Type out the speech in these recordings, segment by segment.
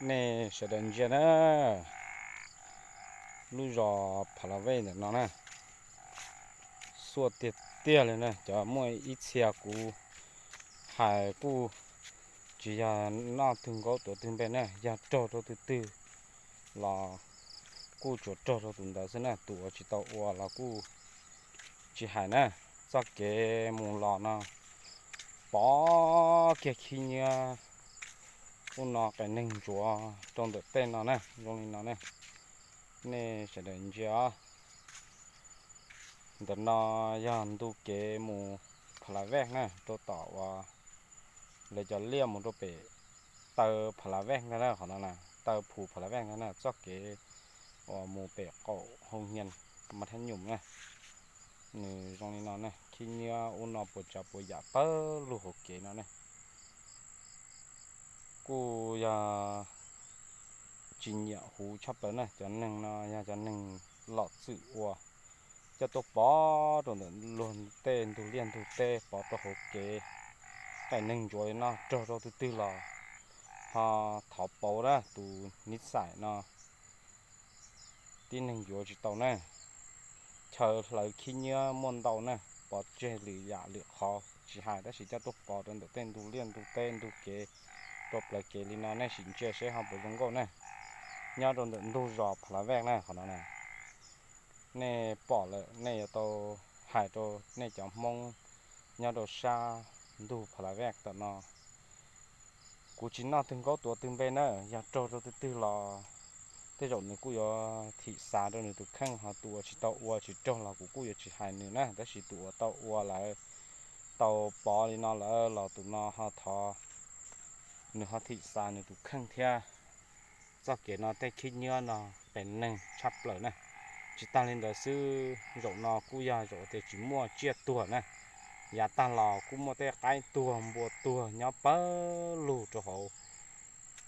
Nej sawv daws ntsia na, lub zos Pha La Vej ntawm no na, xuaj tiag tiag li na. Cov muaj ib txhia kuv hais kuj tsis yog noj twg nkaub tuav twg npe na, yog raug rau twg twg los kuj tsuas raug rau tus ntawd xwb na. Tus uas tsis tau ua los kuj tsis hais na. Txoj kev mus los no pov kiag khib nyiab, ub no qias neeg ntsuav rau ntawm tej no na, zoo li no ne. Nej sawv daws ntsia os, ntawm no yog ntu kev mus Pha La Vej na, rau tom uas lawv cov liaj mus rau pem taw Pha La Vej ntag na, qhov no na, taw Phu Pha La Vej ntag na, txoj kev uas mus pem qaum Hoo Nyias Mas Thab Nyum na. Nws zoo li no ne, khib nyiab ub no puas tsav puas yam pawg lug hauv kev no ne. Kuj yog tsis nyiam huv tshaj plaws na, cov neeg no yog cov neeg lom txwm ua, coj tuaj pov rau ntawm luag tej ntug liaj ntug teb, pov rau hauv kev, qias neeg ntsuav li no raug rau twg twg los ho thov pauv na, tus niv xais no tib neeg yuav tsis tau na. Chaw hlawv khib nyiab muaj ntau na, pov tseg lwm yam lwm qhov tsis hais tab sis coj tuaj pov rau ntawm tej ntug liaj ntug teb ntug kev, rau plawv kev li no, nej sim ntsia seb ho puas zoo nkauj na. Nyob rau ntawm ntug zos Pha La Vej na, qhov no na, nej pom lawm nej yuav tau hais rau nej cov Hmoob nyob rau sab ntug Pha La Vej tom no. Kuv tsis noj twg nkaub tuav twg npe na, yog raug rau twg twg los tej zaum nws kuj yuav thim xav rau nws tus kheej, ho tus uas tsis tau ua tsis raug los kuv kuj yuav tsis hais nws na, tab sis tus uas tau ua lawm, tau pov li no lawm los tus no ho thov nws ho thim xav nws tus kheej thiab. Txoj kev no tej khib nyiab no qias neeg tshaj plaws na. Tsis tag li ntawd xwb, zaum no kuj yog zaum tias tsis muaj tsiaj tuag na, yav tag los kuj muaj tej qaib tuag npua tuag nyob pawg lug rau hauv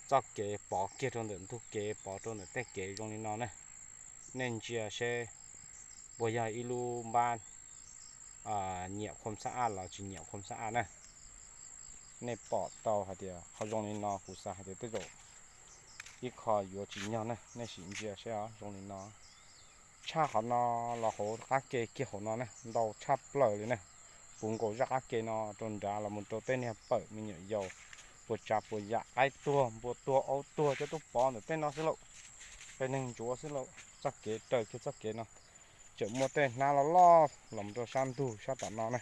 txoj kev pov kiag rau ntawm ntug kev, pov rau ntawm tej kev zoo li no ne. Nej ntsia seb puas yog ib lub npab nyiam khom xab aj los tsis nyiam khom xab aj na. Nej pom tau hais tias qhov zoo li no kuv xav hais tias tej zaum ib qho yuav tsis nyog na, nej sim ntsia seb os, zoo li no. Tshaj qhov no los hauv qab ke kiag hauv no ne, ntau tshaj plaws li ne. Puv nkaus zaj qab ke no rau nrad los mus rau tej niag pawm me nyuam yaus, puas tsav puas yam, qaib tuag npua tuag aub tuag coj tuaj pov ntawm tej no xwb lauj. Qias neeg ntsuav xwb lauj, txoj kev raws kiag txoj kev no. Tseem muaj tej hnab loj loj los mus rau sab ntug sab tom no ne,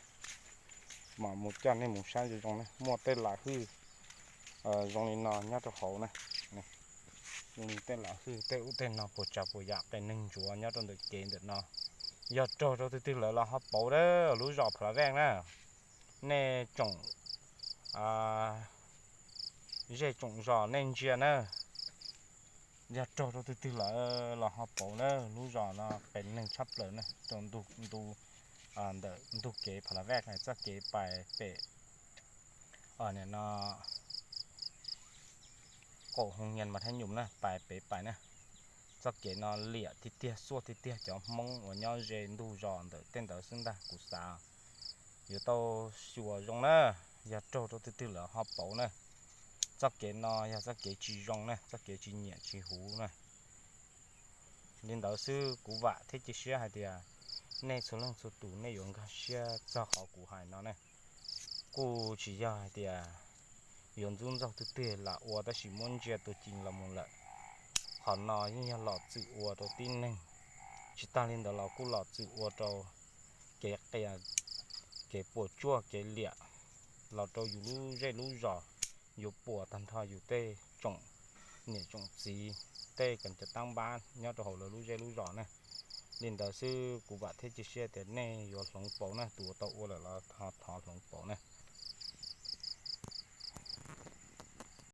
mas mus coj nej mus saib zoo zoo ne, muaj tej lam hwj zoo li no nyob rau hauv na. Zoo li tej lam hwj tej ub tej no puas tsav puas yam qias neeg ntsuav nyob rau ntawm kev ntawm no. Yog raug rau twg twg lawm los ho pauv lub zos Pha La Vej na. Nej tsoom zej tsoom zos nej ntsia na, yog raug rau twg twg lawm los ho pauv na, lub zos no qias neeg tshaj plaws na, rau ntu, ntawm ntug kev Pha La Vej txoj kev pais pem no qaum Hoo Nyias Mas Thab Nyum na, pais pem pais na. Txoj kev no liam tiag tiag, xuaj tiag tiag cov Hmoob uas nyob ze ntug zos ntawm tej ntawd xwb ntag kuv xav. Yuav tau xyuas zoo na, yog raug rau twg twg lawm ho pauv na. Txoj kev no yog txoj kev tsis zoo na, txoj kev tsis nyiam tsis huv na. Li ntawd xwb kuv vam thiab cia siab hais tias nej txhua leej txhua tus nej yuav nkag siab txog qhov kuv hais no ne. Kuj tsis yog hais tias yuav ntxub ntxaug twg twg lam ua, tab sis muab ntsia tus ci los mus lawm. Qhov no yeej yog los txwm ua rau tib neeg, tsis tag li ntawd los kuj los txwm ua rau kev qias, kev puas tsuaj, kev liam los rau yus lub zej lub zos, yuav puas tag nrho yus tej tsoom niam tsoom txiv, tej kam cov tab npab nyob rau hauv lawv lub zej lub zos na. Li ntawd xwb kuv vam thiab cia siab tias nej yuav hloov pauv na, tus uas tau ua lawm los ho thov hloov pauv na.